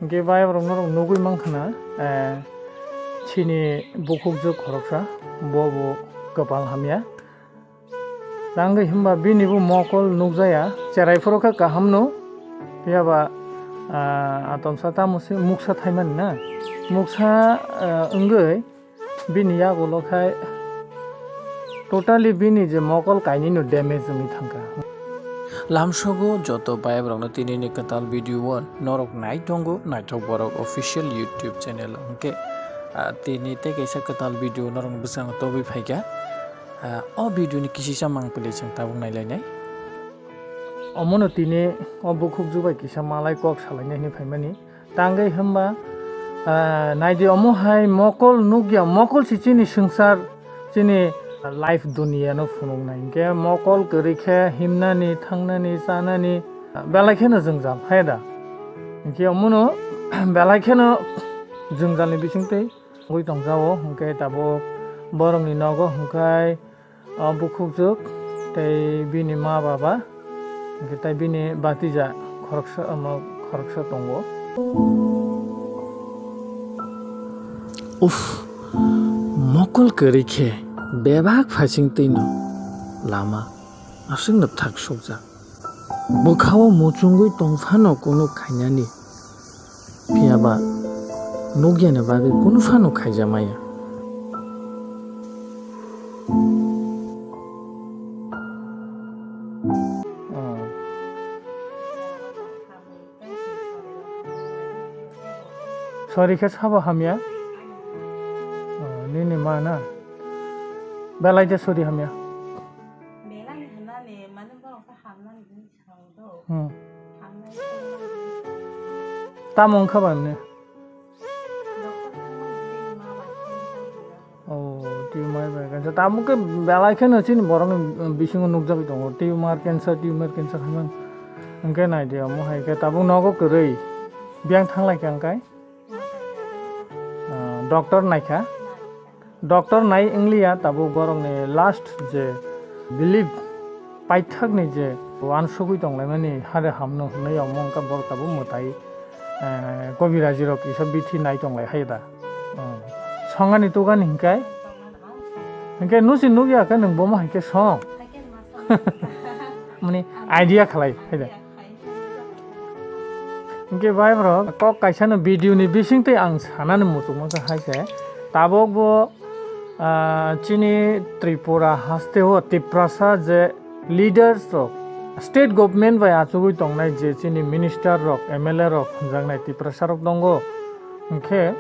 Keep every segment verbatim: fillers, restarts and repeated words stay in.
Hwnkhe bai borok norok nugwi mankha na, eh, chini bukhukjwk khoroksa, bo bo kwpal hamya. Tangwi hwnba bini bo mokol nukjaya, cherai phuru khe kaham no, phiya ba, ah, atomsa tamo se muksa thaimani na, muksa, ah, wngwi bini yagulo khai totally bini je mokol kainwi no damage wngwi thangkha. Lamsogo joto bai borokno tini ni kwtal video o norok nai tongo, naithok borok official YouTube channel hwnkhe, ah, tini tei kaisa kwtal video norok bwskango tobwi phaikha. Ah, o video ni kisisa mang pili chwng tabuk nailainai. Omono tini o bukhukjwk bai kisa malai kok salaina hinwi phaimani. Tangwi hwnba, ah, naidi omo hai mokol nukya, mokol si chini swngchar, chini life duniya no phunuknai. Hinkhe mokol kwrwi khe himnani, thangnani, chanani, belai kheno jwngjal, hai da? Hinkhe omono belai kheno jwngjalni bisingtwi wngwi tongjao, hinkhe tabuk borokni nogo hwnkhe o bukhukjwk tei bini ma baba, hwnkhe tei bini batija khoroksa, omo khoroksa tongo. Uff, mokol kwrwi khe bebak phaising twino lama aswkno thak sukjak. Bwkhao muchungwi tong phano kunu khainani. Phiya ba nukya ni bagwi kunu phano khaijamaya. Sorry khe sabo hamya. Nini ma na. Belai de sorry hamya. Belai hinani mane borok khe hamnani hinwi sao do. Hmm. Hamnai hinwi. Tamo wngkha ba nini? Doctor thangmani hinwi ma bai khe wngkha. Oh, tumor bai cancer. Tamo khe belai kheno chini borokni bisingo nukjagwi tongo. Tumor cancer, tumor cancer hinwi. Hwnkhe naidi omo hai khe tabuk nogo kwrwi. Biyang thanglai kha hwnkhe? Ah, doctor naikha. Doctor nai wngliya, tabuk borokni last je belief paithakni je uansugwi tonglaimani hare hamno hwnwi omo wngkha borok tabuk mwtai, eh, kobirajirok kisa bithi nai tonglai hai da. Hmm. Songani tugani hinkhe, hinkhe nusi nukya khe nwng bomo hai khe song. Mani idea khalai hai da. Hinkhe bai borok kok kaisa no video ni bisingtwi ang sanani muchungma khe hai se, tabuk bo, ah, chini Tripura haste o Tiprasa je leaders rok, state government bai achugwi tongnai je chini minister rok, M L A rok hwnjaknai Tiprasa rok tongo. Hinkhe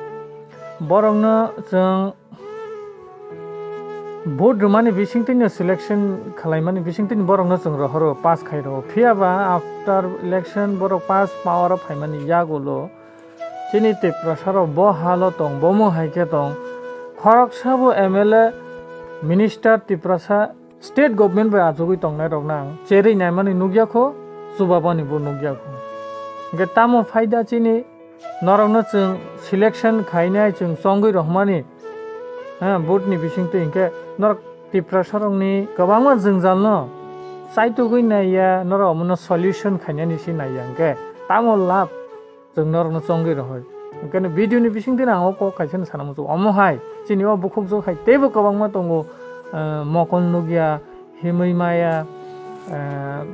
borokno chwng vote rwmani bisingtwino selection khwlaimani bisingtwini borokno chwng rohoro, pass khai rwo. Phiya ba after election borok pass power o phaimani yagulo chini Tiprasa rok bo halo tong, bomo hai khe tong, khoroksa bo M L A, minister Tiprasa state government bai achugwi tongnai rokno ang cherwi naimani nukya kho, chubabani bo nukya kho. Hinkhe tamo phaida chini norokno chwng selection khainai chwng chongwi rohmani, ha, vote ni bisingtwi hinkhe norok Tiprasa rokni kwbangma jwngjalno chaitugwi naiya, norok omono solution khainani se naiya hinkhe tamo lab chwng norokno chongwi rohoi. Hinkhe video ni bisingtwi ang o kok kaisa no sana muchungo. Omo hai chini o bukhukjwk hai teibo kwbangma tongo, ah, mokol nukya, himwi maya, ah,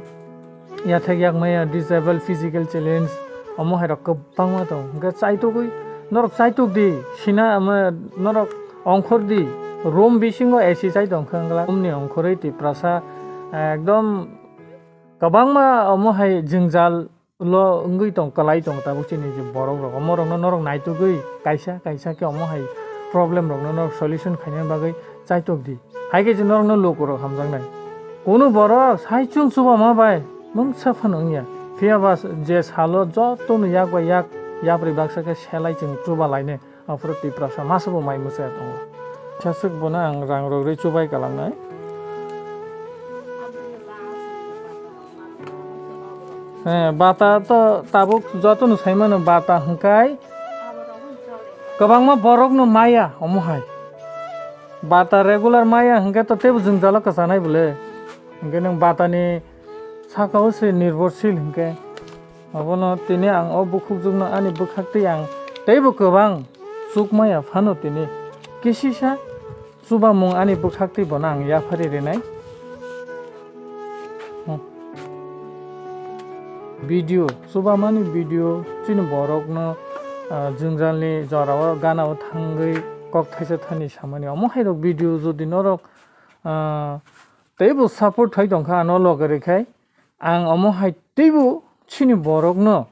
yathek yak maya, disable, physical challenge, omo hai rok kwbangma tongo. Hinkhe chaitugwi, norok chaituk di, sina, ama, norok ongkhor di, room bisingo A C chai tong khe wngla. Room ni ongkhorwi Tiprasa, ah, ekdom kwbangma omo hai jwngjal lo wngwi tong, kwlai tong tabuk chini je borok rok. Omo rokno norok naitugwi kaisa, kaisa khe omo hai problem rokno norok solution khaina bagwi chaitok di. Hai khe je norokno lukurok hamjaknai. Kunu borok saichung chubama bai mungsa phano wngya. Phiya ba je salo jotono yak bai yak yapri baksa khe selai chwng chuba lainai, aphuru Tiprasa masa bo mai mwchaya tongo. Saswk bono ang rang rok rwi chubai kalangnai. Eh, bata to tabuk jotono saimano bata hwnkhe kwbangma borokno maya omo hai. Bata regular maya hwnkhe to teibo jwngjalo kwchanai bwle. Hwnkhe nwng batani sakao se nirbhorshil hwnkhe. Abono tini ang o bukhukjwkno ani bwkhaktwi ang teibo kwbang chukmaya phano tini kisisa chubamung ani bwkhaktwi bono ang yaphari rinai. Hmm. Video, chubamani video chini borokno, ah, jwngjalni jorao ganao thangwi kok thaisa thani samani. Omo hairok video jodi norok, ah, teibo support khai tongkha ano loge rwkhai, ang omo hai teibo chini borokno,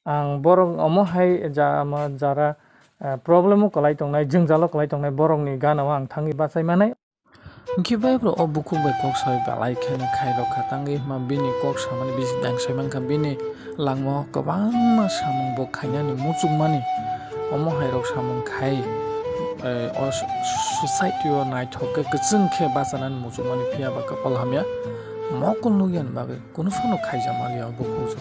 ang borok omo hai ja-, ma-, jara, ah, problemo kwlai tongnai, jwngjalo kwlai tongnai borokni ganao ang thangwi bachai manai. Hinkhe bai bro o bukhuk bai kok sawi belai kheno khairok kha, tangwi hima bini kok samani bisi dangsai mankha, bini langmao kwbangma samung bo khainani muchukmani. Omo hairok samung khai, eh, o s-, society o naithok khe kwchwng khe bachanani muchukmani, phiya ba kwpal hamya mokol nukya ni bagwi kunu phano khaijak manliya o bukhuk.